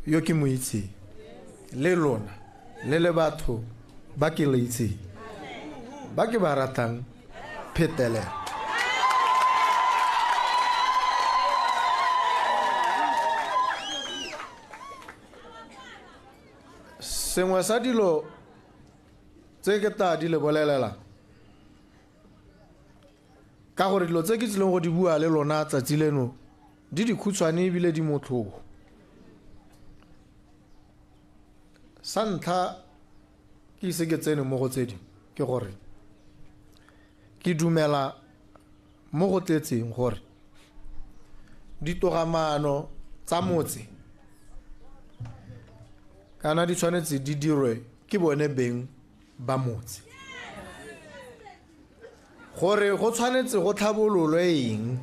yo ke mo itseng le lona le le batho ba ke le itseng ba ke ba ratang phetelela. Sengwe sa dilo tse ke tla di le bolelela ka gore dilo tse ke tsileng go di bua le lona tsatsi leno di dikhutshwane ebile di motlhogo. Sa ntlha ke ise ke tsene mo go tse dingwe ke gore ke dumela mo go tletseng gore ditogamaano tsa motse kana di tshwanetse di dirwe ke bone beng ba motse. Gore go tshwanetse go tlhabololwe eng,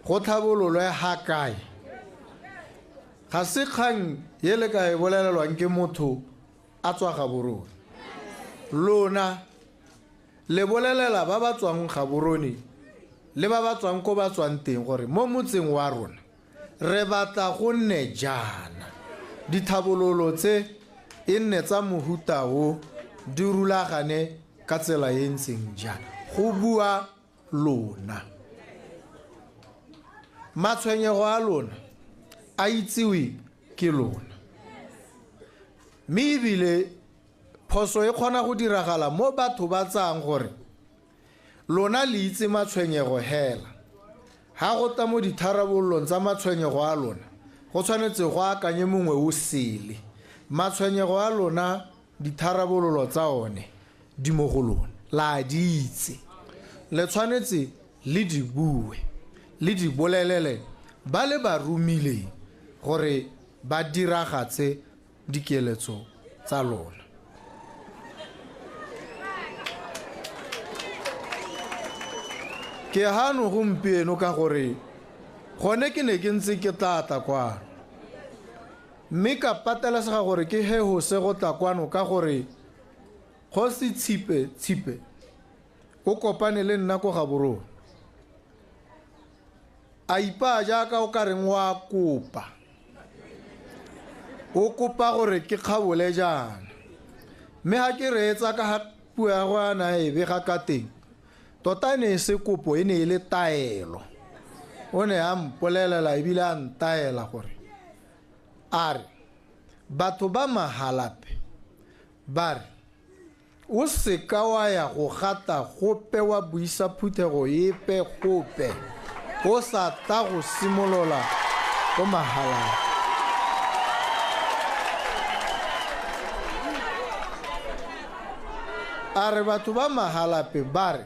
go tlhabololwe ga kae, ga se kgang e le ka e bolelelwang ke motho a tswa Gaborone. Lona le bolelela ba ba tswang Gaborone le ba ba tswang ko ba tswang teng gore mo motseng wa rona re batla go nne jaana, dithabololo tse e nne tsa mohuta o, di rulagane ka tsela e ntseng jaana. Go bua lona. Matshwenyego a lona a itsiwe ke lona. Mme ebile phoso e kgona go diragala mo batho ba tsayang gore lona le itse matshwenyego hela. Ha go tla mo ditharabololong tsa matshwenyego a lona, go tshwanetse go akanye mongwe o sele. Matshwenyego a lona, ditharabololo tsa one di mo go lona, la di itse. Le tshwanetse le di bue, le di bolelele ba le ba romileng gore ba diragatse dikeletso tsa lona. Ke hano gompieno ka gore gone ke ne ke ntse ke tla tla kwano, mme ka patelesega gore ke hehose go tla kwano ka gore Kgosi Tshipe Tshipe o kopane le nna ko Gaborone. A ipaa jaaka o ka reng wa kopa. O kopa gore ke kgabole jaana. Mme ga ke reetsa ka ga puo ya go ana e bega ka teng, tota e ne e se kopo, e ne e le taelo. O ne a mpolelela ebile a ntaela gore a re batho ba Mahalapye ba re O seka wa ya go gata gope wa buisa phuthego epe gope o sa tla go simolola ko Mahalapye. A re batho ba Mahalapye ba re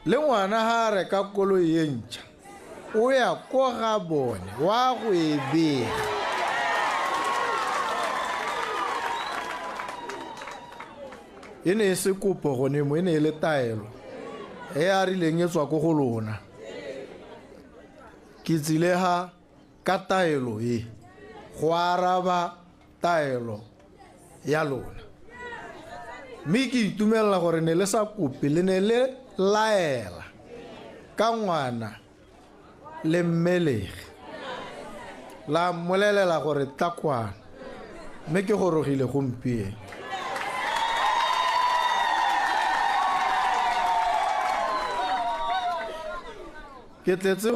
Le ngwana ga a reka koloi e ntšha, o ya ko ga bone wa go e bega. E ne e se kopo gone mo, e ne e le taelo e a rileng e tswa ko go lona. Ke tsile ga ka taelo e go araba taelo ya lona. Mme ke itumelela gore ne le sa kope, le ne le laela ka ngwana le mmelegi, la mmolelela gore tla kwano, mme ke gorogile gompieno. Ke tletse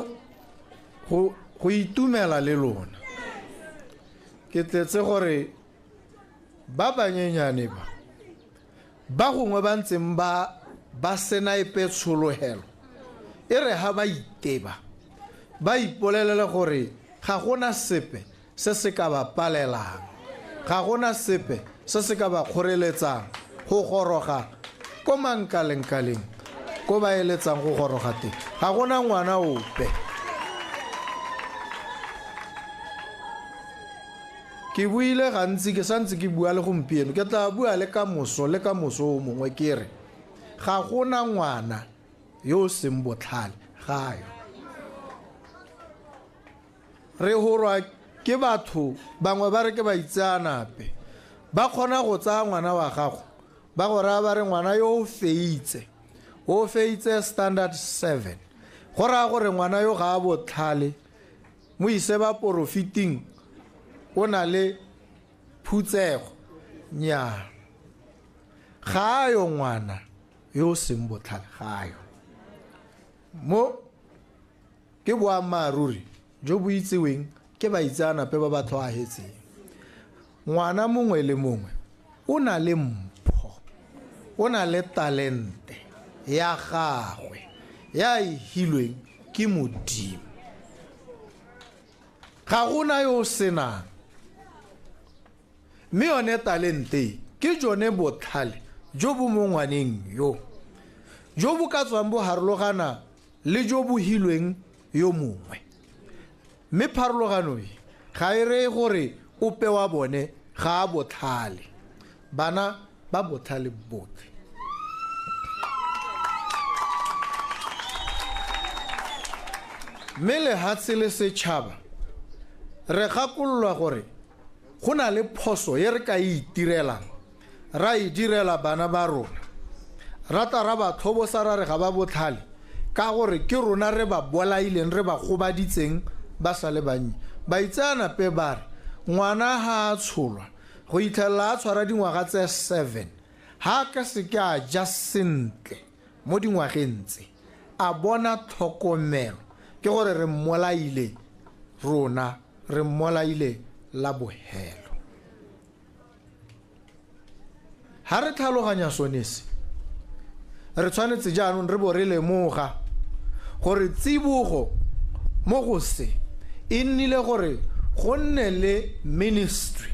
go itumela le lona. Ke tletse gore ba banyenyane ba ba gongwe ba ntseng ba ba sena epe tshologelo, e re ha ba iteba ba ipolelele gore ga gona sepe se se ka ba palelang, ga gona sepe se se ka ba kgoreletsang go goroga ko mankalengkaleng ko ba eletsang go goroga teng. Ga gona ngwana ope. Ke buile gantsi, ke santse ke bua le gompieno, ke tla bua le ka moso le ka moso o mongwe, ke re ga gona ngwana yo o seng botlhale, ga yo. Re horwa ke batho bangwe ba re ke baitseanape, ba kgona go tsaya ngwana wa gago ba go raya ba re ngwana yo o feitse, o feitse standard 7, go raya gore ngwana yo ga a botlhale. Mo ise baporofiting, o na le phutsego. Nnyaa, ga a yo ngwana yo o seng botlhale, ga a yo. Mo ke boammaaruri jo bo itseweng ke baitseanape ba ba tlhoahetseng. Ngwana mongwe le mongwe o na le mpho, o na le talente ya gagwe ya e hilweng ke Modimo. Ga gona yo o senang. Mme yone talente e ke jone botlhale jo bo mo ngwaneng yo, jo bo ka tswang bo harologana le jo bo hilweng yo mongwe. Mme pharologano e ga e reye gore ope wa bone ga a botlhale. Bana ba botlhale botlhe. Mme lehatshe le setšhaba re gakololwa gore go na le phoso e re ka e itirelang, ra e direla bana ba rona, ra tla ra ba tlhobosa ra re ga ba botlhale ka gore ke rona re ba bolaileng, re ba gobaditseng ba sa le bannye. Baitseanape ba re ngwana ha a tsholwa go itlhelela a tshwara dingwaga tse 7, ha a ka seke a ja sentle mo dingwageng tse, a bona tlhokomelo, ke gore re mmolaile rona, re mmolaile la bohelo. Ha re tlhaloganya sone se, re tshwanetse jaanong re bo re lemoga gore tsibogo mo go se e nnile gore go nne le ministry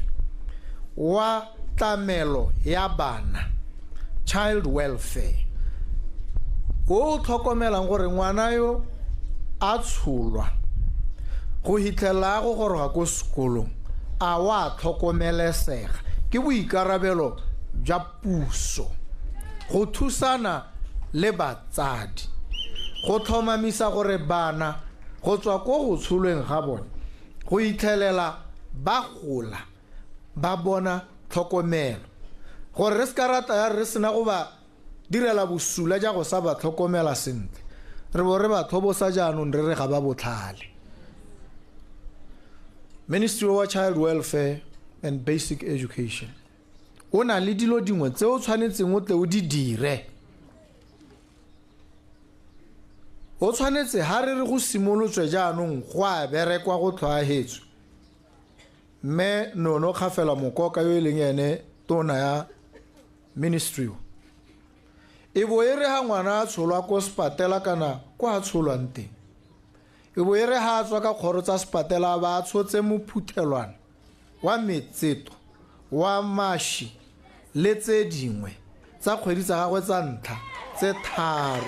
wa tlamelo ya bana, child welfare, o o tlhokomelang gore ngwana yo a tsholwa go hitlhelela a go goroga ko sekolong a wa tlhokomelesega. Ke boikarabelo jwa puso go thusana le batsadi go tlhomamisa gore bana go tswa ko go tsholweng ga bone go itlhelela ba gola ba bona tlhokomelo, gore re seka rata ya re sena go ba direla bosula ja go sa ba tlhokomela sentle, re bo re ba tlhobosa jaanong re re ga ba botlhale. Ministry wa Child Welfare and Basic Education o na le dilo dingwe tse o tshwanetseng o tle o di dire. O tshwanetse ha re re go simolotswe jaanong go a berekwa go tlhoahetswe, mme Nono Kgafela Mokoka yo e leng ene tona ya ministry o, e bo e re ha ngwana a tsholwa ko sepatela kana kwa a tsholwang teng, e bo e re ha a tswa ka kgoro tsa sepatela ba a tshotse mophuthelwana wa metseto wa mashi le tse dingwe tsa kgwedi tsa gagwe tsa ntlha tse 3.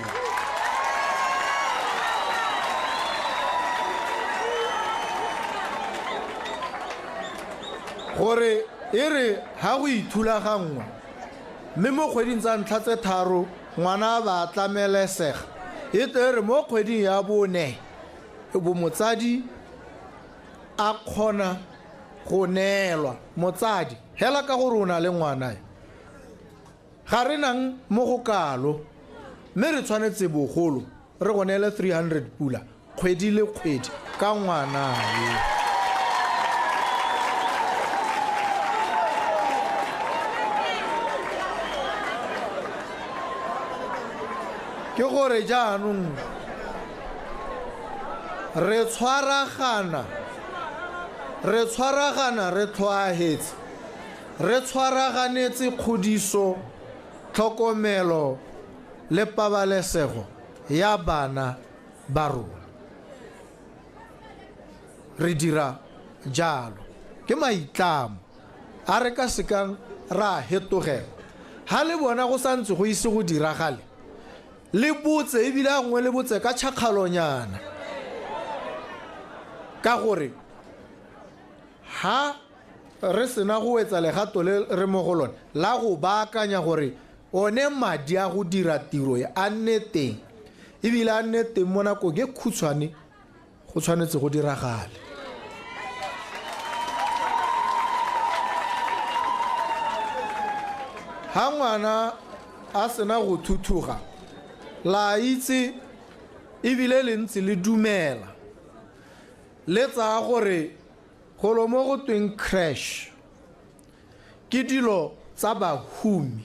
Gore e re ha go ithulaganngwa mme mo kgweding tsa ntlha tse 3 ngwana ba tlamelesega, e tle e re mo kgweding ya 4 e bo motsadi a kgona go neelwa. Motsadi hela ka gore o na le ngwana yo, ga re nang mo go kalo, mme re tshwanetse bogolo re go neele 300 pula kgwedi le kgwedi ka ngwana yo. Ke gore jaanong re tshwaragana, re tshwaragana re tlhoahetse, re tshwaraganetse kgodiso, tlhokomelo le pabalesego ya bana ba rona. Re dira jalo ke maitlamo a re ka sekang ra hetogela. Ha le bona go santse go ise go diragale, le botse, ebile a nngwe le botse ka tšhakgalonyana, ka gore ha re sena go wetsa legato le re mo go lone la go baakanya gore one madi a go dira tiro e a nne teng, ebile a nne teng mo nakong e khutshwane, go tshwanetse go diragale. Ha ngwana a sena go thuthuga, la itse ebile le ntse le dumela. Le tsaya gore golo mo go tweng crash ke dilo tsa bahumi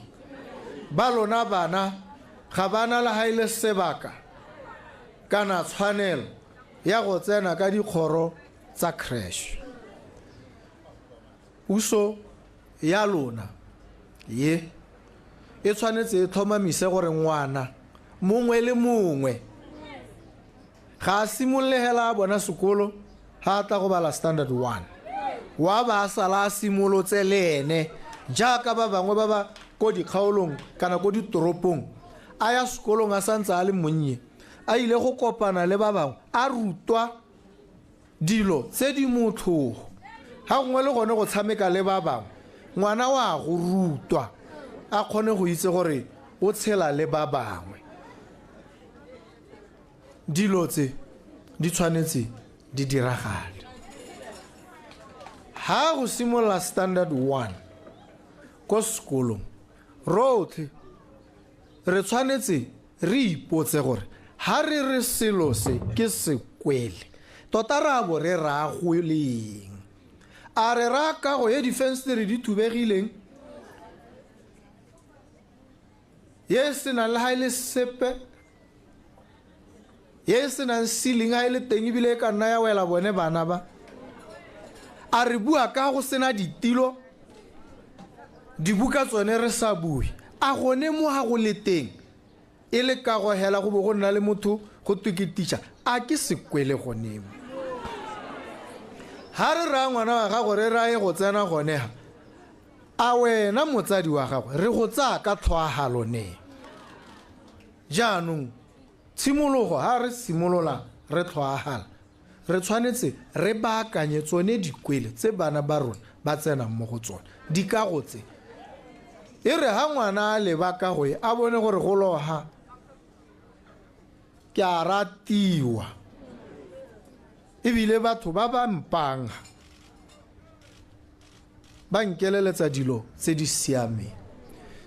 ba lona, bana ga bana le ga ile sebaka kana tshwanelo ya go tsena ka dikgoro tsa crash. Puso ya lona ye e tshwanetse e tlhomamise gore ngwana mongwe le mongwe ga a simolole hela a bona sekolo ga a tla go bala standard 1, wa ba a sala a simolotse le ene jaaka ba bangwe ba ba ko dikgaolong kana ko ditoropong, a ya sekolong a santse a le monnye, a ile go kopana le ba bangwe, a rutwa dilo tse di motlhogo, ga gongwe le gone go tshameka le ba bangwe. Ngwana wa go rutwa a kgone go itse gore o tshela le ba bangwe. Dilo tse di tshwanetse di diragale. Ha go simolola standard 1 ko sekolong, rotlhe re tshwanetse re ipotse gore ha re re selo se ke sekwele, tota re a bo re raya go leng? A re raya kago ye difenstere di thubegileng, ye e senang le ga e le sepe, ye e senang ceiling ga e le teng ebile e ka nna ya wela bone bana ba? A re bua ka go sena ditilo, dibuka tsone re sa bue? A gone mo ga go le teng e le kago hela go bo go nna le motho go twe ke teacher, a ke sekwele gone mo? Ha re raya ngwana wa gago re raye go tsena gone ha, a wena motsadi wa gagwe re go tsaya ka tlhoahalo ne? Jaanong tshimologo ha re simolola re tlhoahala, re tshwanetse re baakanye tsone dikwele tse bana ba rona ba tsenang mo go tsone, dikago tse. E re ha ngwana a leba kago e, a bone gore go loga ke a ratiwa, ebile batho ba ba mpang ba nkeleletsa dilo tse di siameng.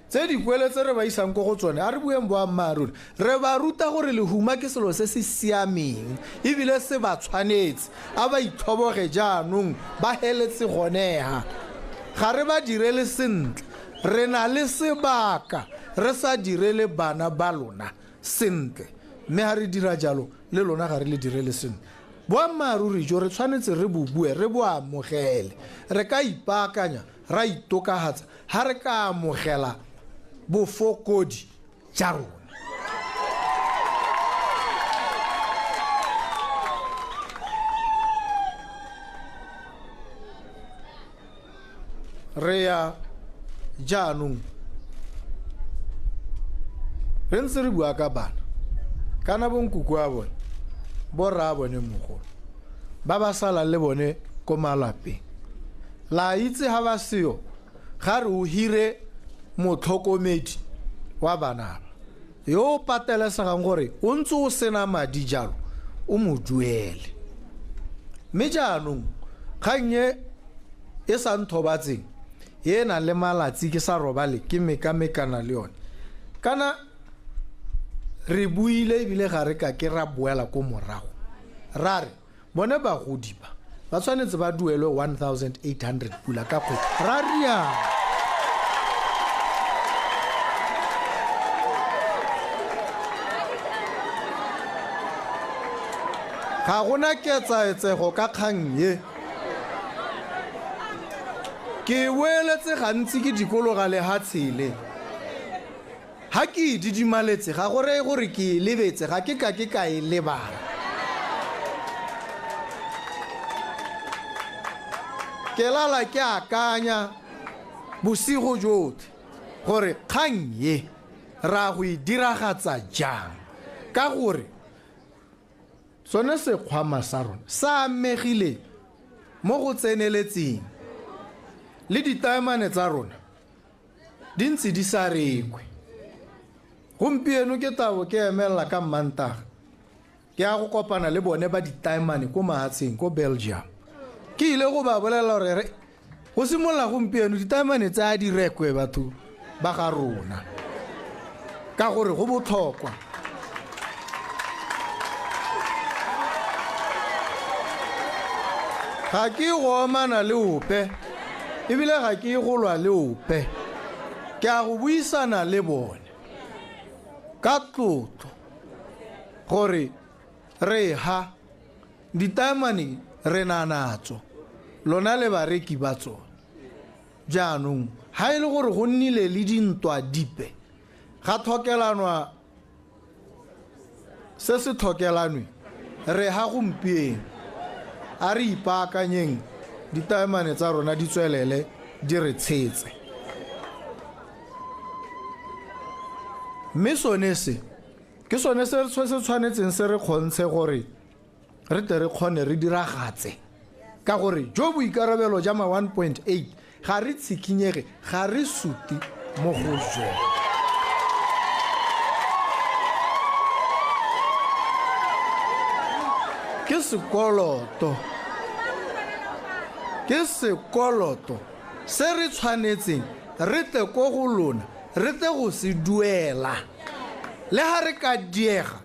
Tse dikwele tse re ba isang ko go tsone, a re bueng boammaaruri, re ba ruta gore lehuma ke selo se se siameng ebile se ba tshwanetse, a ba itlhoboge jaanong ba heletse gonega. Ga re ba direle sentle, re na le sebaka re sa direle bana ba lona sentle, mme ga re dira jalo le lona ga re le direle sentle. Boammaaruri jo re tshwanetse re bo bue, re bo amogele. Re ka ipaakanya ra itokagatsa ga re ka amogela bofokodi ja rona. Re ya jaanong re ntse re bua ka bana kana bonkoko a bone, borra a bone mogolo ba ba salang le bone ko malapeng. La itse ha ba seo, ga re o hire motlhokomedi wa bana ba yo o patelesegang gore o ntse o sena madi jalo o mo duele. Mme jaanong kgang e e sa nthobatseng, e nang le malatsi ke sa robale ke mekamekana le yone, kana re buile ebile ga re ka ke ra boela ko morago, ra re bone bagodi ba ba tshwanetse ba duelwe 1800 pula ka kgwedi, ra riang. Ga gona ketsaetsego ka kgang ye. Ke boeletse gantsi ke dikologa lehatshe le. Ha ke e didimaletse ga go reye gore ke e lebetse, ga ke ka ke ka e lebala. Ke lala ke akanya bosigo jotlhe gore kgang ye ra go e diragatsa jang, ka gore sone sekgwama sa rona sa amegile mo go tseneletseng, le ditaemane tsa rona di ntse di sa rekwe. Gompieno ke tabo ke emelela ka Mmantaga, ke ya go kopana le bone ba ditaemane ko mahatsheng ko Belgium. Ke ile go ba bolelela gore go simolola gompieno ditaemane tse a di rekwe batho ba ga rona, ka gore go botlhokwa. Ga ke go omana le ope ebile ga ke go lwa le ope, ke a go buisana le bone ka tlotlo gore re ha ditaemane re na natso, lona le bareki ba tsone. Jaanong ha e le gore go nnile le dintwa dipe, ga tlhokelanwa se se tlhokelanwe, re ha gompieno a re ipaakanyeng ditaemane tsa rona di tswelele di re tshetse. Mme sone se ke sone se se tshwanetseng se re kgontshe gore re tle re kgone re diragatse, ka gore jo boikarabelo ja ma 1.8 ga re tshikinyege, ga re suti mo go jone. Ke sekoloto, ke sekoloto se re tshwanetseng re tle ko go lona re tle go se duela. Le ha re ka diega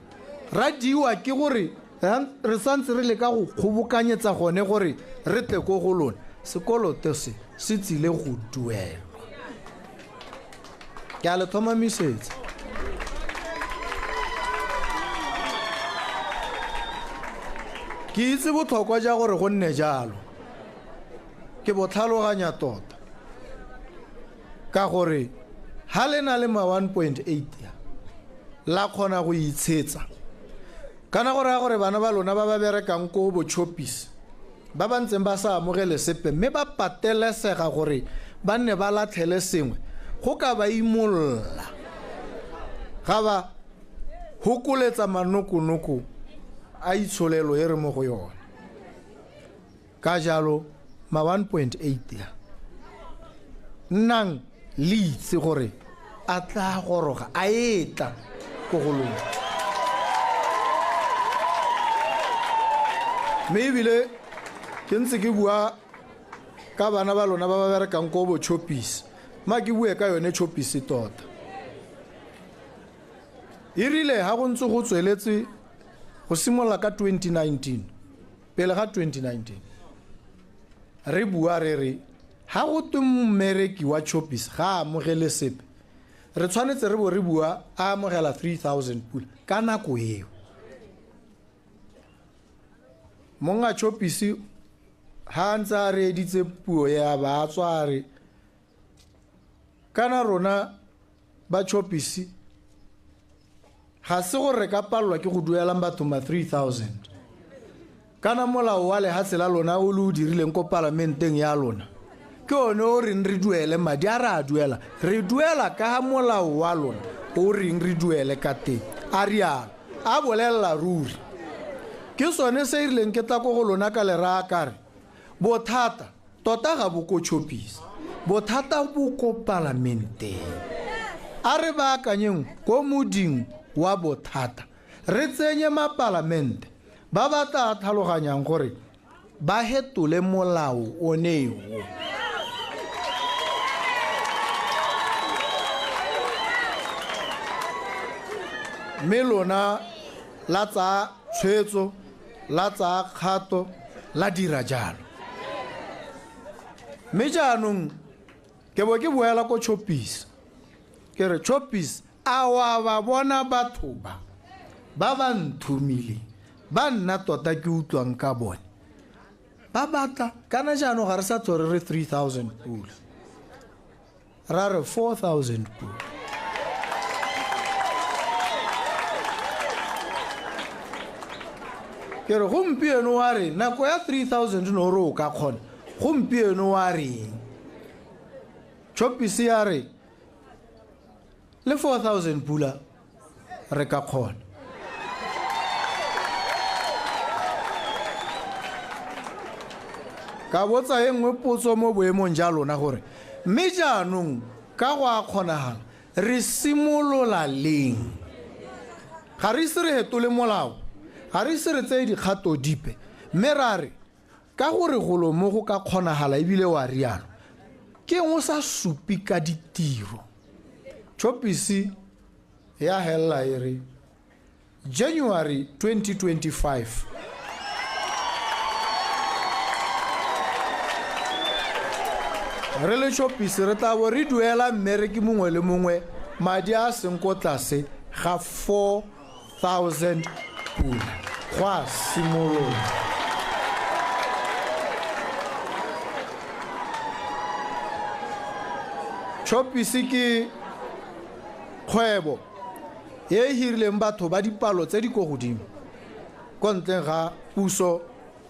ra diwa ke gore re santse re leka go kgobokanyetsa gone gore re tle ko go lona, sekoloto se se tsile go duelwa. Ke a le tlhomamisetsa. Ke itse botlhokwa ja gore go nne jalo, ke bo tlhaloganya tota, ka gore ha le na le ma 1.8 ya la kgona go itshetsa, kana go raya gore bana ba lona ba ba berekang ko bo Choppies ba ba ntseng ba sa amogele sepe mme ba patelesega gore ba nne ba latlhele sengwe go ka ba imolla, ga ba hokoletsa manokonoko a itsholelo e re mo go yone. Ka jalo ma 1.8 ya nnang le itse gore a tla goroga, a etla ko go lona. Mme ebile ke ntse ke bua ka bana ba lona ba ba berekang ko bo Choppies, ma ke bue ka yone Choppies tota. E rile ha go ntse go tsweletse go simolola ka 2019, pele ga 2019, re bua re re ha go twe mmereki wa Choppies ga a amogele sepe, re tshwanetse re bo re bua a amogela 3000 pula ka nako eo. Monga Choppies ha ntse a reeditse puo ya ba tswa a re kana rona ba Choppies ga se gore re ka palelwa ke go duelang batho ma 3000, kana molao wa lehatshe la lona o le o dirileng ko palamenteng ya lona ke one o reng re duele madi a re a duela, re duela ka molao wa lona o reng re duele ka teng. A rialo a bolelela ruri. Ke sone se e rileng ke tla ko go lona ka le raya ka re bothata tota ga bo ko Choppies, bothata bo ko palamenteng. A re baakanyeng ko moding wa bothata, re tsenye mapalamente ba ba tla tlhaloganyang gore ba hetole molao oneo. Mme lona la tsaya tshwetso, la tsaya kgato, la dira jalo. Mme jaanong ke bo ke boela ko Choppies, ke re Choppies, a wa ba bona batho ba ba ba nthomileng, ba nna tota ke utlwang ka bone, ba batla kana jaanong ga re sa tlhole re 3000 pula, ra re 4000 pula. Ke re gompieno wa re nako ya 3000 no re o ka kgona, gompieno wa reng? Choppies ya re le 4000 pula re ka kgona. Ka botsa e nngwe potso mo boemong ja lona gore mme jaanong ka go a kgonagala re simolola leng? Ga re ise re hetole molao, ga re ise re tseye dikgato dipe, mme ra re ka gore golo mo go ka kgonagala ebile wa rialo, ke eng o sa supe ka ditiro? Choppies ya hella e re January 2025. Re le Choppies re tla bo re duela mmereki mongwe le mongwe madi a a seng ko tlase ga 4000 pula go a simolola. Choppies ke kgwebo e e hirileng batho ba dipalo tse di ko godimo ko ntleng ga puso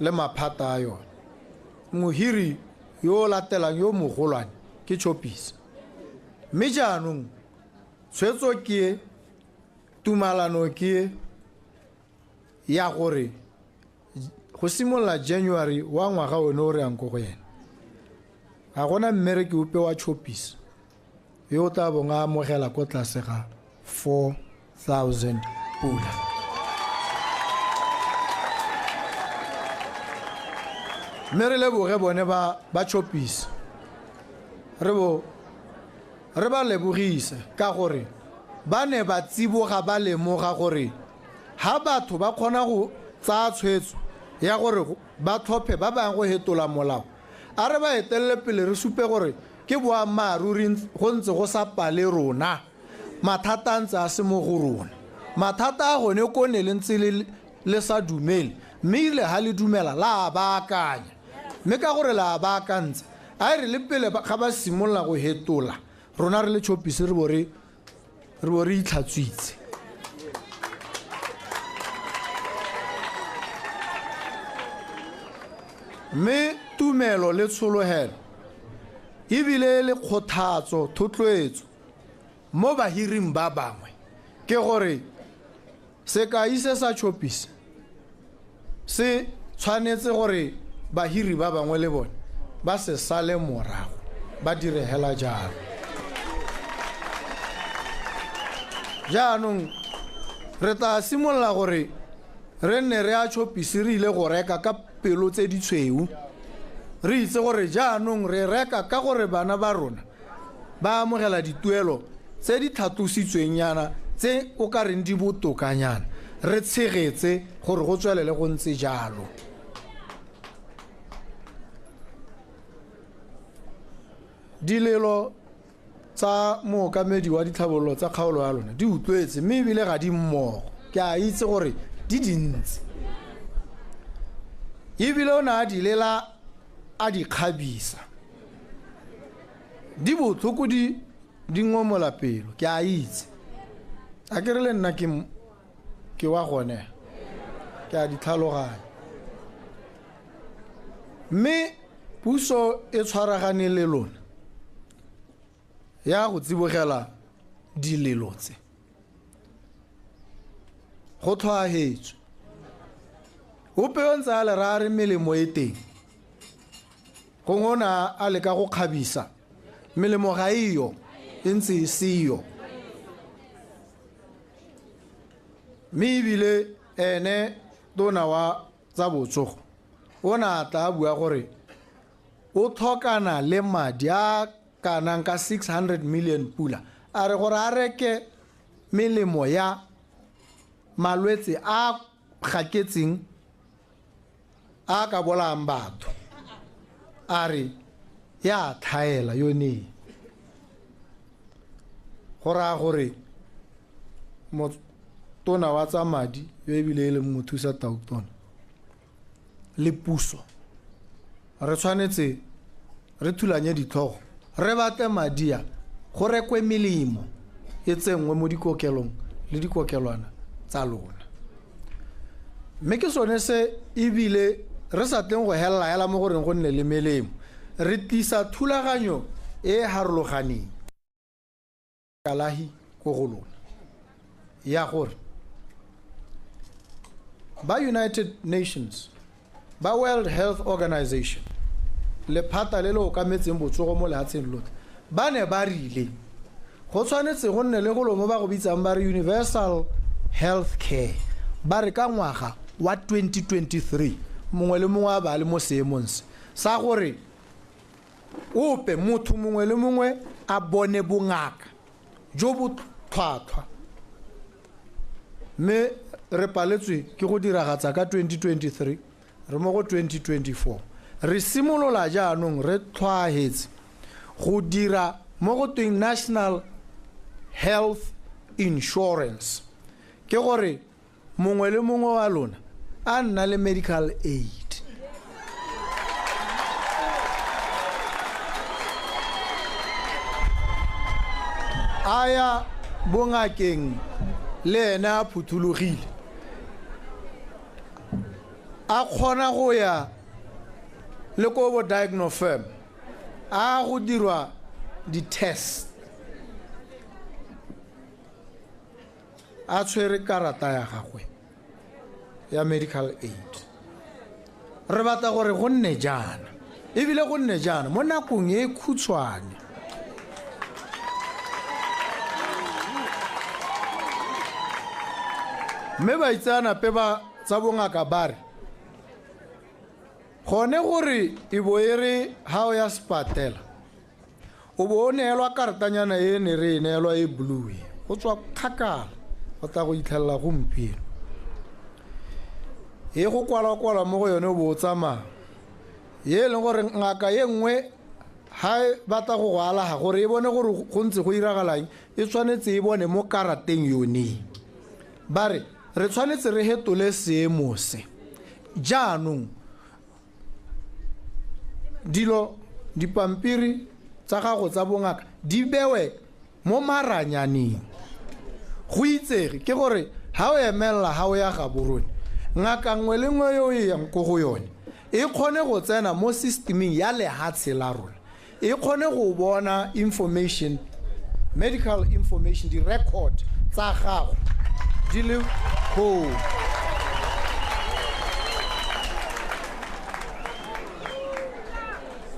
le maphata a yone. Mohiri yo o latelang yo mogolwane ke Choppies. Mme jaanong tshwetso ke e, tumalano ke e ya gore go simolola January wa ngwaga one o re yang ko go ena, ga gona mmereki ope wa Choppies yo o tla bong a amogela ko tlase ga 4000 pula. Mme re leboge bone ba ba Choppies, re bo re ba lebogise ka gore ba ne ba tsiboga ba lemoga gore ha batho ba kgona go tsaya tshwetso ya gore ba tlhophe ba bangwe go hetola molao, a re ba etelele pele re supe gore ke boammaaruri go ntse go sa pale rona, mathata a ntse a se mo go rona. Mathata a gone ko ne le ntse le sa dumele, mme ile ha le dumela la a baakanya. Mme ka gore la a baakantse, a e re le pele ga ba simolola go hetola, rona re le Choppies re bo re re bo re itlhatswitse. Mme tumelo le tshologelo ebile le kgothatso thotloetso mo bahiring ba bangwe ke gore sekai se sa Choppies se tshwanetse gore bahiri ba bangwe le bone ba se sale morago ba dire hela jalo. Jaanong re tla simolola gore re nne re a Choppies re ile go reka ka pelo tse di tshweu, re itse gore jaanong re reka ka gore bana ba rona ba amogela dituelo tse di tlhatlositsweng nyana tse o ka reng di botokanyana, re tshegetse gore go tswelele go ntse jalo. Dilelo tsa mookamedi wa ditlhabololo tsa kgaolo ya lona di utlwetse mme ebile ga di mmogo, ke a itse gore di dintsi ebile o ne a di lela a di kgabisa, di botlhoko di di ngomola pelo, ke a itse. A ke re le nna ke wa gone, ke a di tlhaloganya. Mme puso e tshwaragane le lona ya go tsibogela dilelo tse. Go tlhwaahetswe. Ope o ntse a le raya re melemo e teng, gongwe o ne a leka go kgabisa, melemo ga e yo, e ntse e seyo. Mme ebile ene tona wa tsa botsogo o ne a tla bua gore o tlhokana le madi a kanang ka 600 million pula, a re gore a reke melemo ya malwetse a gaketseng a ka bolayang batho, a re ya tlhaela yone. Go raya gore tona wa tsa madi yo ebile e leng mothusa tautona le puso re tshwanetse re thulanye ditlhogo, re batle madi a go rekwe melemo e tsenngwe mo dikokelong le dikokelwana tsa lona. Mme ke sone se ebile re sa tleng go helela hela mo goreng go nne le melemo, re tlisa thulaganyo e e harologaneng kalahi ko go lona ya gore ba United Nations, ba World Health Organization, lephata le le okametseng botsogo mo lehatsheng lotlhe, ba ne ba rile go tshwanetse go nne le golo mo ba go bitsang ba re universal health care, ba re ka ngwaga wa 2023 mongwe le mongwe a ba le mo seemong se sa gore ope motho mongwe le mongwe a bone bongaka jo bo tlhwatlhwa. Mme re paletswe ke go diragatsa ka 2023, re mo go 2024. Re simolola jaanong re tlhwaahetse Go dira mo go tweng National Health Insurance, ke gore mongwe le mongwe wa lona a nna le medical aid. A ya bongakeng le ene a phuthologile, a kgona go ya le ko bo diagnofirm a go dirwa di-test, a tshwere karata ya gagwe ya medical aid. Re batla gore go nne jaana, ebile go nne jaana mo nakong e khutshwane. Mme baitseanape ba tsa bongaka ba re gone gore e bo e re ha o ya sepatela o bo o neelwa karatanyana e ne re e neelwa e blue e, go tswa kgakala go tla go itlhelela gompieno, e go kwalwa-kwalwa mo go yone o bo o tsamaya, ye e leng gore ngaka ye nngwe ha e batla go go alaga gore e bone gore go ntse go iragalang, e tshwanetse e bone mo karateng yone. Ba re re tshwanetse re hetole seemo se. Jaanong dilo dipampiri tsa gago tsa bongaka di bewe mo maranyaneng, go itsege ke gore ha o emelela ha o ya Gaborone, ngaka nngwe le nngwe yo e yang ko go yone e kgone go tsena mo systeming ya lehatshe la rona, e kgone go bona information, medical information, di-record tsa gago di le koo.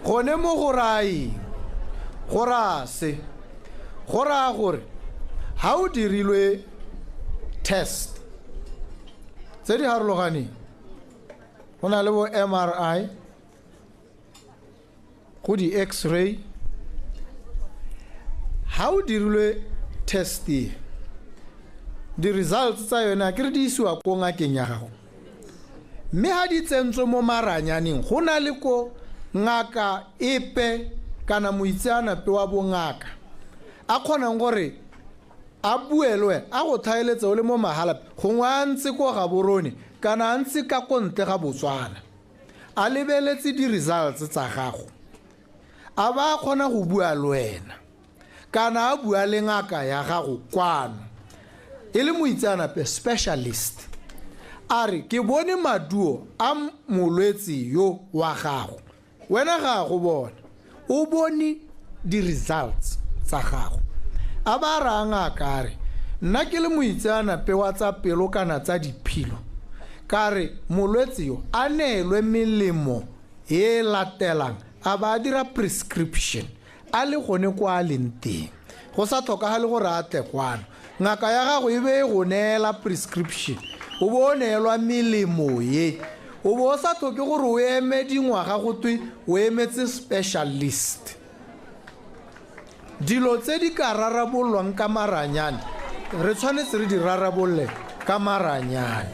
Gone mo go raya eng? Go raya se, go raya gore ha o dirilwe test tse di harologaneng, go na le bo MRI, go di-x-ray, ha o dirilwe test e, di-results tsa yone a ke re di isiwa ko ngakeng ya gago, mme ha di tsentswe mo maranyaneng go na le ko ngaka epe kana moitseanape wa bongaka a kgonang gore a bue le wena, a go tlhaeletse o le mo Mahalapye, gongwe a ntse ko Gaborone kana a ntse ka ko ntle ga Botswana, a lebeletse di-results tsa gago, a ba a kgona go bua le wena kana a bua le ngaka ya gago kwano e le moitseanape specialist, a re ke bone maduo a molwetse yo wa gago, wena ga go bona, o bone di-results tsa gago. A ba raya ngaka a re nna ke le moitseanape wa tsa pelo kana tsa diphilo, ka re molwetse yo a neelwe melemo e latelang, a ba a dira prescription a le gone kwa a leng teng, go sa tlhokagale gore a tle kwano. Ngaka ya gago e be e go neela prescription, o bo o neelwa melemo ye, o bo o sa tlhoke gore o eme dingwaga go twe o emetse specialist. Dilo tse di ka rarabololwang ka maranyane re tshwanetse re di rarabolole ka maranyane.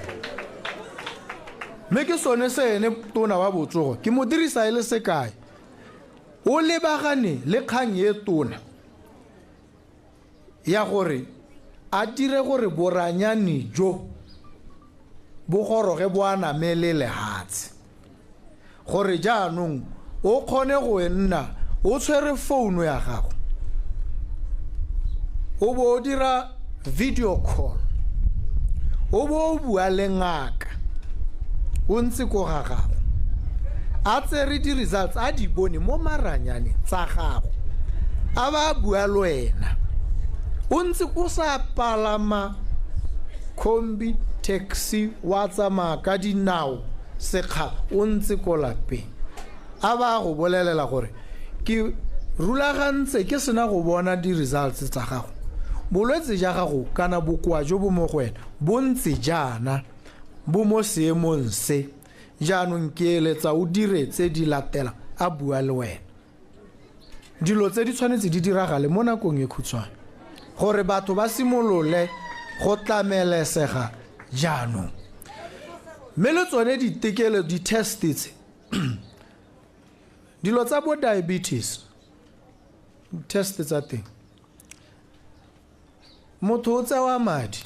Mme ke sone se ene tona wa botsogo ke mo dirisa e le sekai, o lebagane le kgang e tona ya gore a dire gore boranyane jo bo goroge bo anamele lehatshe, gore jaanong o kgone go nna o tshwere founu ya gago o bo o dira video call, o bo o bua le ngaka o ntse ko ga gago, a tsere di-results a di bone mo maranyaneng tsa gago, a ba bua le wena o ntse o sa palama kombi, taxi, wa tsamaya ka dinao sekgala, o ntse ko lapeng, a ba go bolelela gore ke rulagantse ke sena go bona di-results tsa gago, bolwetse ja gago kana bokoa jo bo mo go wena bo ntse jaana, bo mo seemong se, jaanong ke eletsa o dire tse di latelang, a bua le wena. Dilo tse di tshwanetse di diragale mo nakong e khutshwane gore batho ba simolole go tlamelesega jaanong. Mme le tsone ditekelo, di-test tse, dilo tsa bo diabetes, Test tsa teng, motho o tsewa madi.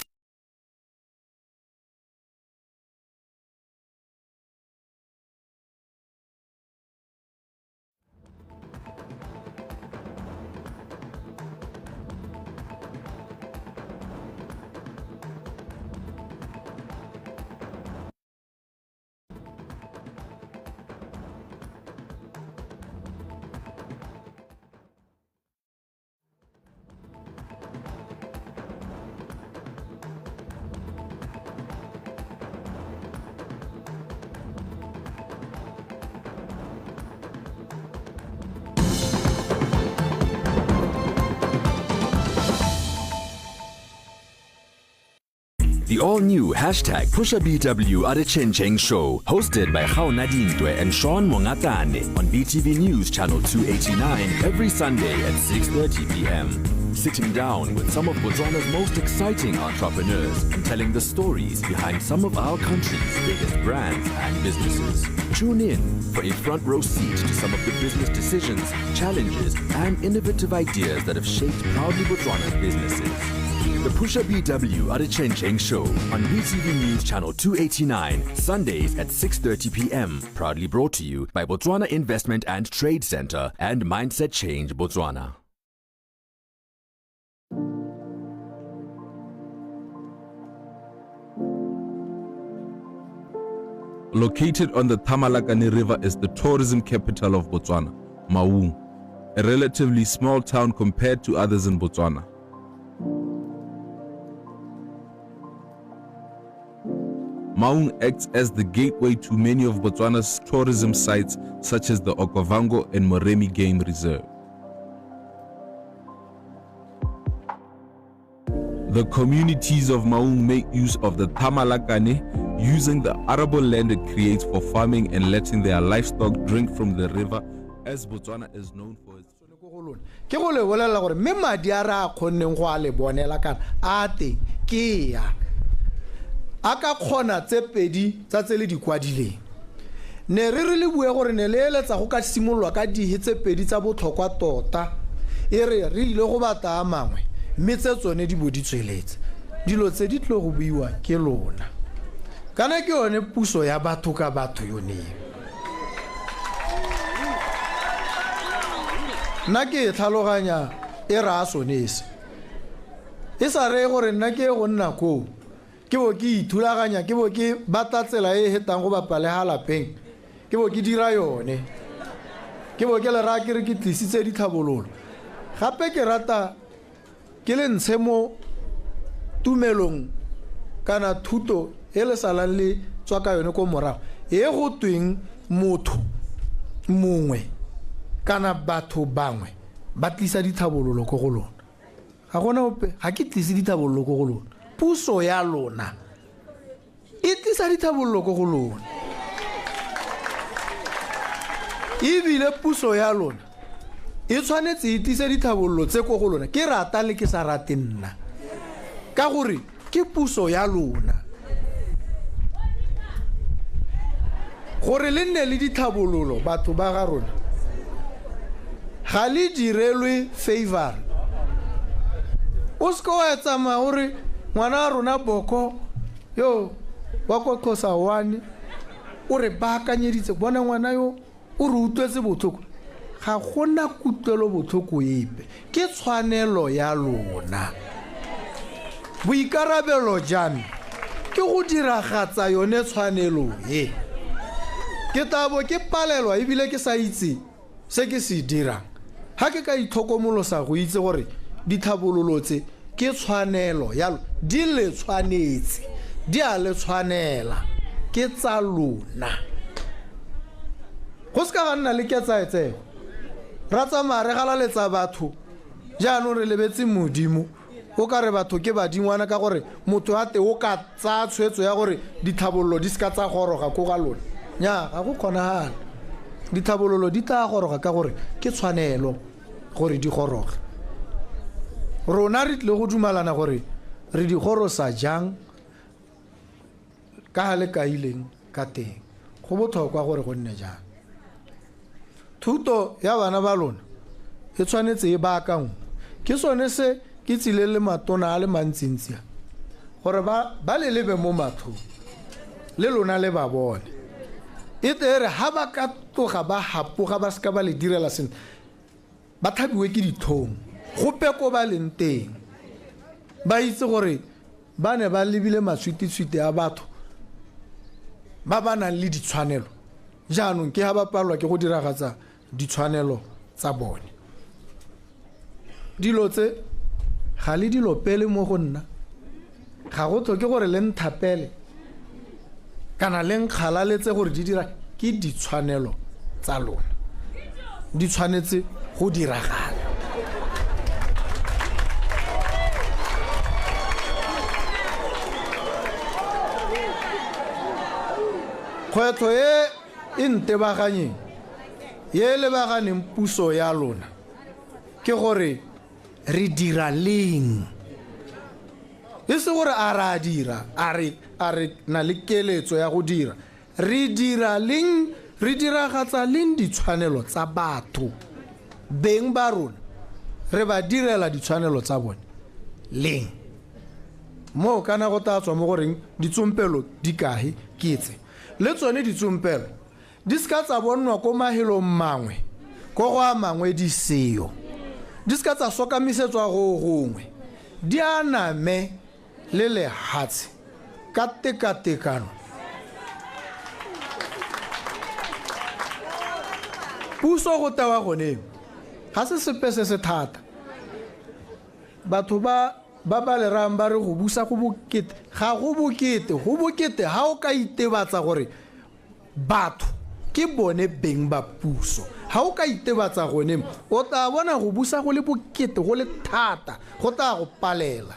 The all-new hashtag PushaBW Adechencheng Show, hosted by Gaona Dintwe and Sean Mongatane on BTV News Channel 289 every Sunday at 6:30 p.m. Sitting down with some of Botswana's most exciting entrepreneurs and telling the stories behind some of our country's biggest brands and businesses. Tune in for a front row seat to some of the business decisions, challenges, and innovative ideas that have shaped Proudly Botswana's businesses. The Pusha BW Adechencheng Show on BTV News Channel 289, Sundays at 6:30 p.m. Proudly brought to you by Botswana Investment and Trade Center and Mindset Change Botswana. Located on the Thamalakane River is the tourism capital of Botswana, Maun, a relatively small town compared to others in Botswana. Maun acts as the gateway to many of Botswana's tourism sites such as the Okavango and Moremi Game Reserve. The communities of Maun make use of the Thamalakane, using the arable land it creates for farming and letting their livestock drink from the river, as Botswana is known for its. Ke go le bolelela gore mme madi a re a kgonneng go a le bonela kana a teng ke ya a ka kgona tse pedi tsa tse le di kwadileng. Ne re re le bue gore ne le eletsa go ka simololwa ka dihe tse pedi tsa botlhokwa tota, e re re ile go batla a mangwe mme tse tsone di bo di tsweletse. Dilo tse di tlo go buiwa ke lona, kana ke yone puso ya batho ka batho yone. Nna ke e tlhaloganya e raya sone se, e sa reye gore nna ke go nna koo ke bo ke ithulaganya, ke bo ke batla tsela e e hetang go bapa le ga lapeng, ke bo ke dira yone, ke bo ke le raya ke re ke tlisitse ditlhabololo. Gape ke rata ke le ntshe mo tumelong kana thuto e le salang le tswa ka yone ko morago, e go tweng motho mongwe kana batho bangwe ba tlisa ditlhabololo ko go lona. Ga gona ope, ga ke tlise ditlhabololo ko go lona. Puso ya lona e tlisa ditlhabololo ko go lona, ebile puso ya lona e tshwanetse e tlise ditlhabololo tse ko go lona, ke rata le ke sa rate nna, ka gore ke puso ya lona. Gore le nne le ditlhabololo batho ba ga rona, ga le direlwe favor. O seke wa tsamaya o re ngwana wa rona Boko yo wa ko Xhosa 1 o re baakanyeditse, bona ngwana yo o re utlwetse botlhoko. Ga gona kutlwelo botlhoko epe, ke tshwanelo ya lona. Boikarabelo jame ke go diragatsa yone tshwanelo e. Ke tla bo ke palelwa ebile ke sa itse se ke se dirang ga ke ka itlhokomolosa go itse gore ditlhabololo tse ke tshwanelo ya di le tshwanetse, di a le tshwanela, ke tsa lona. Go seka ga nna le ketsaetsego, ra tsamaya re galaletsa batho, jaanong re lebetse Modimo. O ka re batho ke badingwana ka gore motho a te o ka tsaya tshwetso ya gore ditlhabololo di seka tsa goroga ko ga lona. Nnyaa, ga go kgonagale. Ditlhabololo di tla goroga ka gore ke tshwanelo gore di goroge. Rona re tlile go dumalana gore re di gorosa jang ka ga le kaileng ka teng. Go botlhokwa gore go nne jang. Thuto ya bana ba lona E tshwanetse e baakangwe. Ke sone se ke tsile le matona a le mantsintsi a, gore ba le lebe mo mathong, le lona le ba bone. E tle e re ha ba ka tloga ba hapoga ba seka ba le direla sentle, ba tlhabiwe ke ditlhong gope ko ba leng teng. Ba itse gore ba ne ba lebile matshwititshwiti a batho ba ba nang le ditshwanelo, jaanong ke ha ba palelwa ke go diragatsa ditshwanelo tsa bone. Dilo tse ga le dilo pele mo go nna, ga go tlhoke gore le nthapele kana le nkgalaletse gore di dira, ke ditshwanelo tsa lona, di tshwanetse go diragala. Kgwetlho e e ntebaganyeng, e lebaganeng puso ya lona, ke gore re dira leng. E se gore a re a dira, a re na le keletso ya go dira. Re dira leng, re diragatsa leng ditshwanelo tsa batho. Beng ba rona, re ba direla ditshwanelo tsa bone leng. Moo kana go tla tswa mo goreng ditsompelo di kae ke tse. Le tsone ditsompelo di seka tsa bonnwa ko mahelong mangwe, ko go a mangwe di seo. Di seka tsa sokamisetswa go gongwe, di aname le lehatshe ka tekatekano. Puso go tewa gone ga se sepe se se thata. Batho ba ba lerang ba re go busa go bokete, ga go bokete, go bokete ha o ka itebatsa gore batho ke bone beng ba puso. Ha o ka itebatsa gone, o tla bona go busa go le bokete, go le thata, go tla go palela.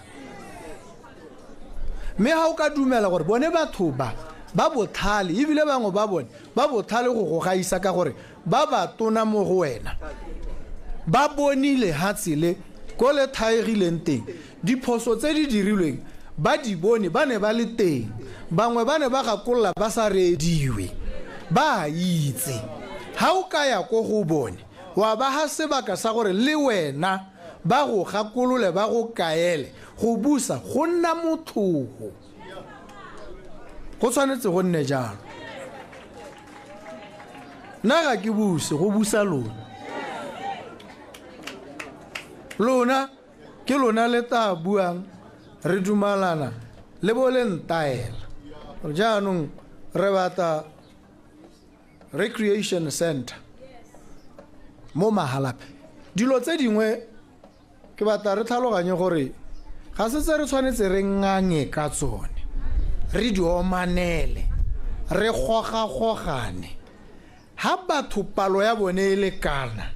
Mme ha o ka dumela gore bone batho ba ba botlhale, ebile bangwe ba bone ba botlhale go go gaisa ka gore ba ba tona mo go wena, ba bonile hatshe le ko le thaegileng teng, diphoso tse di dirilweng ba di bone, ba ne ba le teng. Bangwe ba ne ba gakolola ba sa reediwe, ba itse. Ha o ka ya ko go bone, wa ba ha sebaka sa gore le wena ba go gakolole, ba go kaele, go busa go nna mothogo. Go tshwanetse go nne jalo. Nna ga ke buse, go busa lona. Lona ke lona le tla buang, re dumalana le bo le ntaela. Jaanong re batla recreation center mo Mahalapye. Dilo tse dingwe ke batla re tlhaloganye gore ga se tse re tshwanetse re ngange ka tsone, re di omanele, re gogagogane. Ha batho palo ya bone e lekana,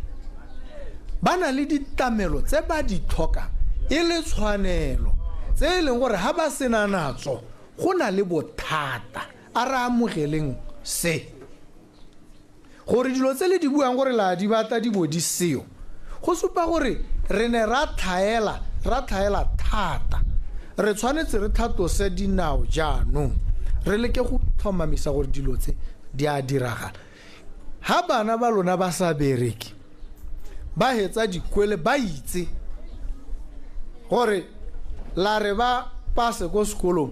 ba na le ditlamelo tse ba di tlhokang e le tshwanelo, tse e leng gore ha ba sena natso go na le bothata. A re amogeleng se, gore dilo tse le di buang gore la di batla di bo di seo, go supa gore re ne ra tlhaela, ra tlhaela thata. Re tshwanetse re tlhatlose dinao jaanong, re leke go tlhomamisa gore dilo tse di a diragala. Ha bana ba lona ba sa bereke, ba hetsa dikwele, ba itse gore la re ba pase ko sekolong,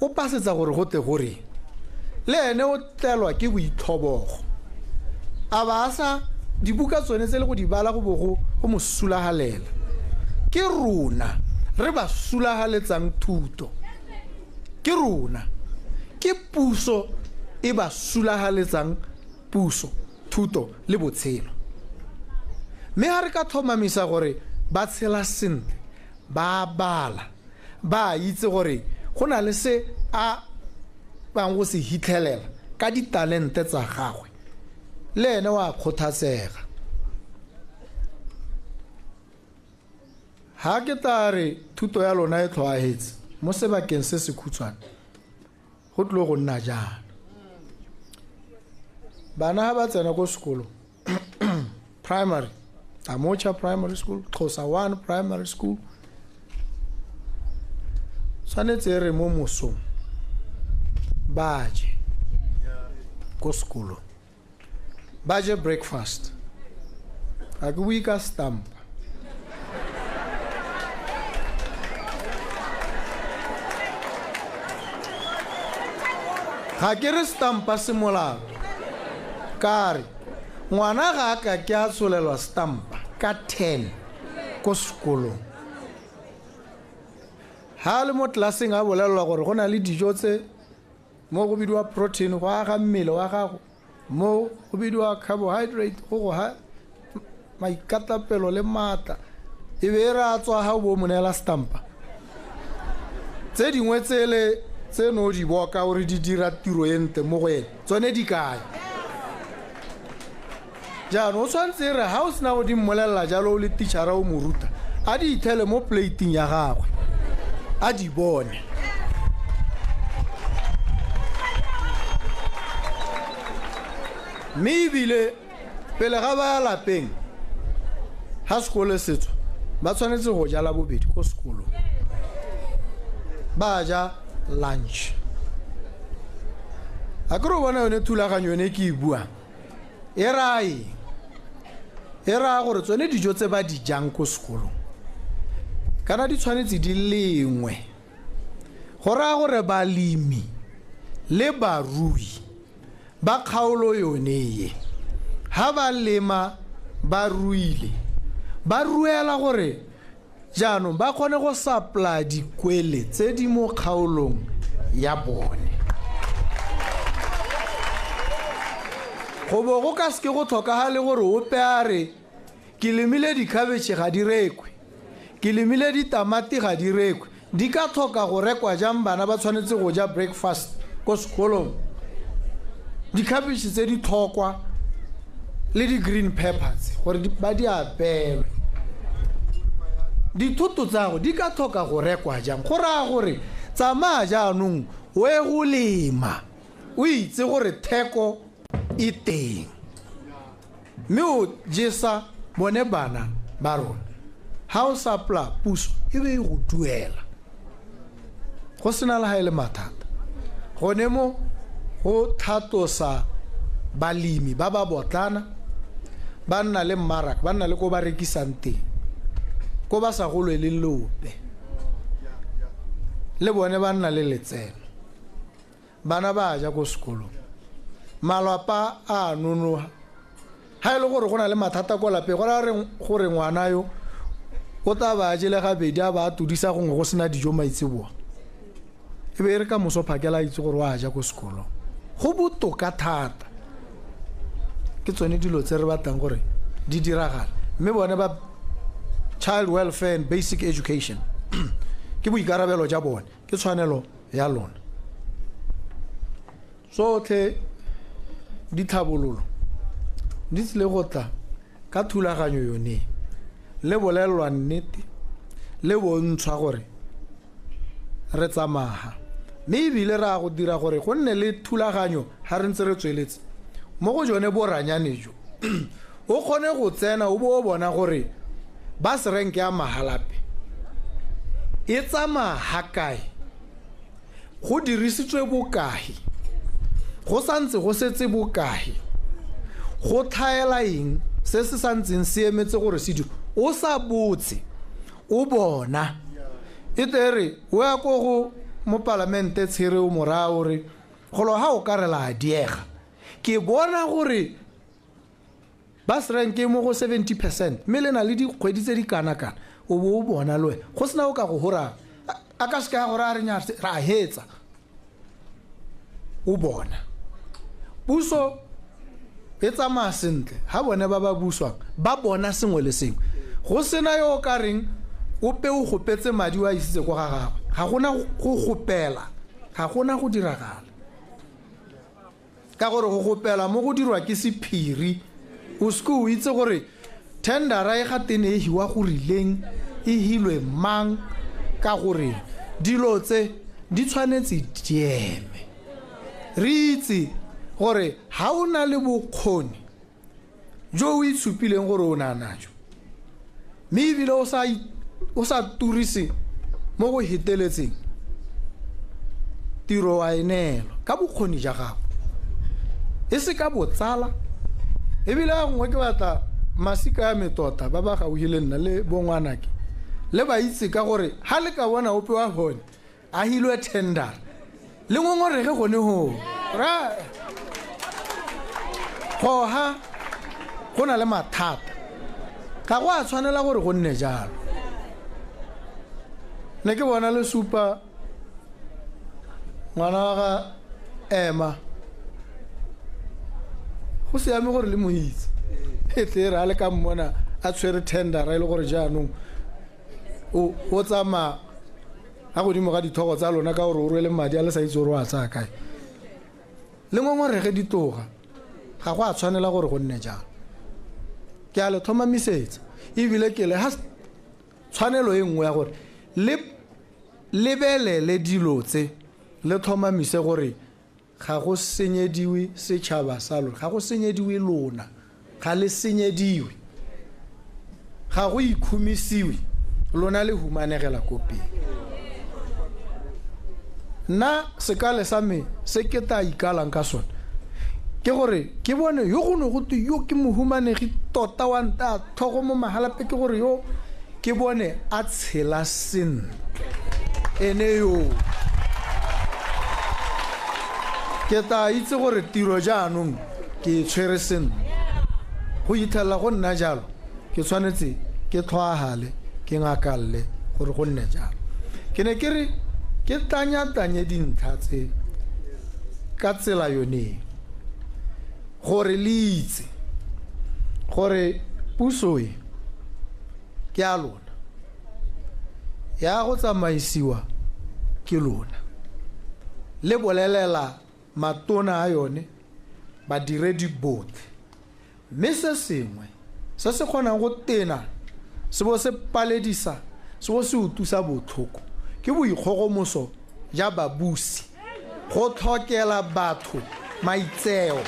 o pasetsa gore go tle gore le ene o tlelwa ke boitlhobogo, a ba a sa dibuka tsone tse le go di bala go bo go mo sulagalela. Ke rona re ba sulagaletsang thuto, ke rona, ke puso e ba sulagaletsang puso, thuto le botshelo. Mme ha re ka tlhomamisa gore ba tshela sentle, ba bala, ba itse gore go na le se a bang go se hitlhelela ka ditalente tsa gagwe, le ene wa kgothatsega. Ha ke tla re thuto ya lona e tlhoahetse mo sebakeng se se khutshwane, go tlile go nna jaana. Bana ha ba tsena ko sekolong, primary, Amocha Primary School, Xhosa 1 Primary School, tshwanetse re mo mosong ba je ko sekolong, ba je breakfast. Ga ke bue ka stampa. Ga ke re stampa se molato, ka re ngwana ga a ka ke a tsholelwa stampa ka 10 ko sekolong. Ha a le mo tlelaseng a bolelelwa gore go na le dijo tse mo go bidiwa protein go aga mmele wa gago, mo go bidiwa carbohydrate go go ha maikatapelo le maatla, e be e re a tswa ga o bo o mo neela stampa. Tse dingwe tsele tse no di boka gore di dira tiro e ntle mo go ene, tsone di kae? Jaanong o tshwanetse e re ga o sena go di mmolelela jalo o le tichara o mo ruta, a di ithele mo plating ya gagwe, a di bone. Mme ebile pele ga ba ya lapeng, ga sekolo se tswa, ba tshwanetse go ja la bobedi ko sekolong, ba ja lunch. A ke re o bona yone thulaganyo yone ke e buang, e raya eng? E raya gore tsone dijo tse ba di jang ko sekolong kana di tshwanetse di lengwe. Go raya gore balemi le barui ba kgaolo yone ye, ha ba lema ba ruile, ba ruela gore jaanong ba kgone go supply dikwele tse di mo kgaolong ya bone. Go bo go ka seke go tlhokagale gore ope a re ke lemile dikhabetšhe ga di rekwe, ke lemile ditamati ga di rekwe. Di ka tlhoka go rekwa jang? Bana ba tshwanetse go ja breakfast ko sekolong, dikhabetšhe tse di tlhokwa le di-green peppers gore ba di apeelwe. Dithoto tsa go di ka tlhoka go rekwa jang? Go raya gore tsamaya jaanong o ye go lema, o itse gore theko e teng, mme o jesa bone bana ba rona. Ha o supply puso e be e go duela, go sena le ha e le mathata. Gone mo go tlhatlosa balemi ba ba botlana, ba nna le mmaraka, ba nna le ko ba rekisang teng, ko ba sa golweleng leope, le bone ba nna le letseno. Bana ba ja ko sekolong, malapa a nonoga. Ha e le gore go na le mathata ko lapeng, go raya gore ngwana yo o tla ba jele gabedi, a ba a tudisa gongwe go sena dijo maitseboa, e be e re ka moso phakela a itse gore o a ja ko sekolong. Go botoka thata. Ke tsone dilo tse re batlang gore di diragale. Mme bone ba child welfare and basic education ke boikarabelo ja bone, ke tshwanelo ya lona. Tsotlhe ditlhabololo di tsile go tla ka thulaganyo yone, le bolelelwa nnete, le bontshwa gore re tsamaya, mme ebile re a go dira gore go nne le thulaganyo ha re ntse re tsweletse mo go jone boranyane jo. O kgone go tsena o bo o bona gore bus rank ya Mahalapye e tsamaya ha kae, go dirisitswe bokae, go santse go setse bokae, go tlhaela eng se se santseng se emetse gore se dire. O sa botse, o bona. E tle re o ya ko go mopalamente Tshere o mo raya o re golo ha o ka re la diega, ke bona gore bus rank e mo go 70% mme le na le dikgwedi tse di kana-kana. O bo o bona le wena go sena o ka go horang, a ka seka ya gore a re nya ra hetsa. O bona puso e tsamaya sentle ha bone ba ba buswang ba bona sengwe le sengwe, go sena yo o ka reng ope o gopetse madi o a isitse kwa ga gagwe. Ga gona go gopela, ga gona go diragala, ka gore go gopela mo go dirwa ke sephiri. O seke o itse gore tendera e gatene e hiwa go rileng, e hilwe mang, ka gore dilo tse di tshwanetse di eme. Re itse gore ha o na le bokgoni jo o itshupileng gore o na najo, mme ebile o sa turise mo go heteletseng, tiro wa e neelwa ka bokgoni ja gago, e se ka botsala. Ebile a gongwe ke batla Masika a me tota ba ba gauhi le nna le bongwanake le ba itse ka gore ha le ka bona ope wa bone a hilwe tender le ngongorege gone go ra goga go na le mathata ga go a tshwanela gore go nne jalo. Ne ke bona le supa ngwana wa ga ema go siame gore le mo itse e tle re a le ka mmona a tshwere tendera e le gore jaanong o tsamaya ga godimo ga dithogo tsa lona ka gore o rwele madi a le sa itse gore o a tsaya kae le ngongorege ditoga ga go a tshwanela gore go nne jalo. Ke a le tlhomamisetsa ebile ke le ga tshwanelo e nngwe ya gore le lebelele dilo tse le tlhomamise gore ga go senyediwe setšhaba sa lona, ga go senyediwe lona, ga le senyediwe, ga go ikhumisiwe lona le humanegela ko pele. Nna sekale sa me se ke tla ikalang ka sone ke gore ke bone yo go ne go twe yo ke mohumanegi tota wa nta tlhogo mo Mahalapye, ke gore yo ke bone a tshela sentle ene yo ke tla itse gore tiro jaanong ke e tshwere sentle. Go itlhelela go nna jalo ke tshwanetse ke tlhoahale ke ngakalle gore go nne jalo. Ke ne ke re ke tanya-tanye dintlha tse ka tsela yone gore le itse gore puso e ke ya lona, ya go tsamaisiwa ke lona, le bolelela matona a yone badiredi botlhe. Mme se sengwe se se kgonang go tena se bo se paledisa se bo se utlwisa botlhoko ke boikgogomoso ja babusi go tlhokela batho maitseo.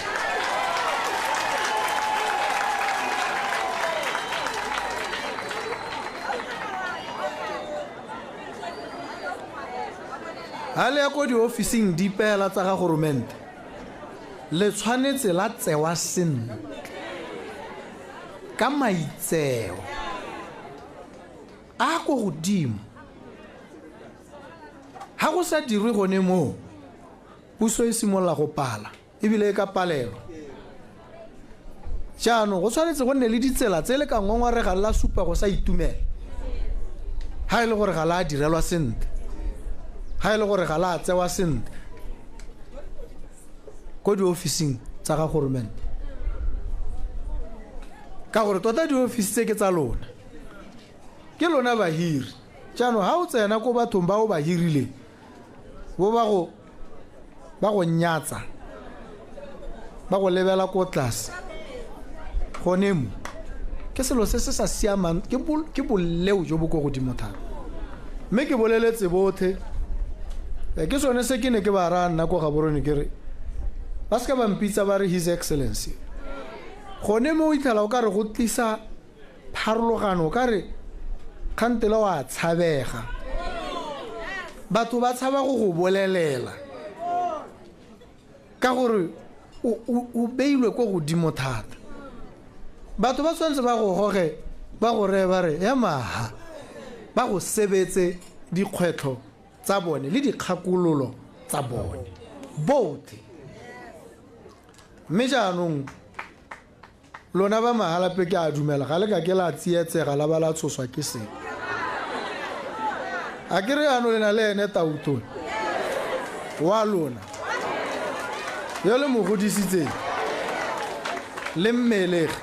Ha le ya ko diofising dipeela tsa ga goromente le tshwanetse la tsewa sentle ka maitseo a ko godimo. Ha go sa dirwe gone moo puso e simolola go pala ebile e ka palelwa. Jaanong go tshwanetse go nne le ditsela tse le ka ngongoregang la supa go sa itumela ha e le gore ga la direlwa sentle, ha e le gore ga la tsewa sentle ko diofising tsa ga goromente, ka gore tota diofisi tse ke tsa lona, ke lona bahiri. Jaanong ha o tsena ko bathong ba o ba hirileng bo ba go nyatsa ba go lebela ko tlase gone mo ke selo se se sa siamang, ke boleo jo bo ko godimo thata. Mme ke boleletse botlhe, ke sone se ke ne ke ba raya nna ko Gaborone ke re ba seka ba mpitsa ba re His Excellency. Gone mo o itlhela o ka re go tlisa pharologano, o ka re kgantele wa tshabega, batho ba tshaba go go bolelela ka gore o beilwe ko godimo thata. Batho ba tshwanetse ba go goge ba go reye ba re ya maha, ba go sebetse dikgwetlho tsa bone le dikgakololo tsa bone botlhe. Mme jaanong lona ba Mahalapye ke a dumela ga le ka ke la tsietsega la ba la tshoswa ke seo. A ke re jaanong le na le ene Tautona wa lona yo le mo godisitseng le mmelegi,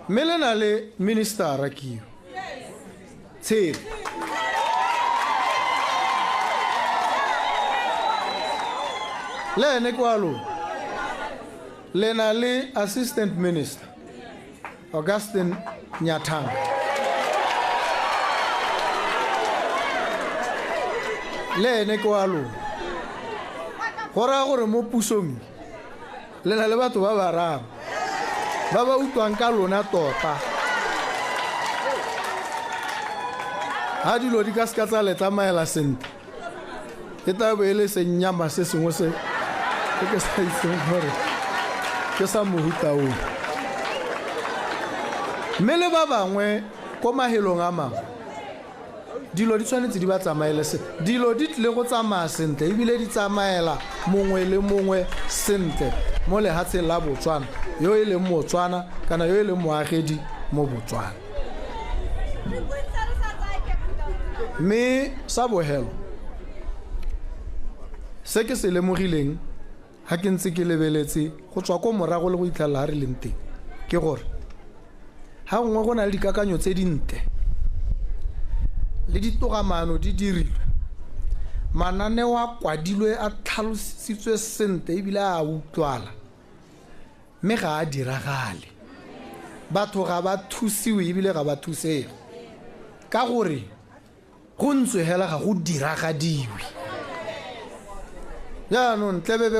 mme le na le ministera kio Tshepe. Le ene kwa lona le na le assistant minister Augustine Nyatanga. Le ene kwa lona. Go raya gore mo pusong le na le batho ba bararo ba ba utlwang ka lona tota. Ha dilo di ka seka tsa le tsamaela sentle e tla bo e le senyama se sengwe se ke sa itseng gore Ke sa mohuta o. Mme le ba bangwe ko mahelong a mangwe dilo di tshwanetse di ba tsamaele se dilo di tlile go tsamaya sentle ebile di tsamaela mongwe le mongwe sentle mo lehatsheng la Botswana yo e leng Motswana kana yo e leng moagedi mo Botswana. Mme sa bohelo se ke se lemogileng ga ke ntse ke lebeletse go tswa ko morago le go itlhelela ga re leng teng ke gore ga gongwe go na le dikakanyo tse dintle le ditogamaano di dirilwe, mananeo a kwadilwe a tlhalositswe sentle ebile a utlwala, mme ga a diragale. Batho ga ba thusiwe ebile ga ba thusege ka gore go ntswe hela ga go diragadiwe. Jaanong tlebe be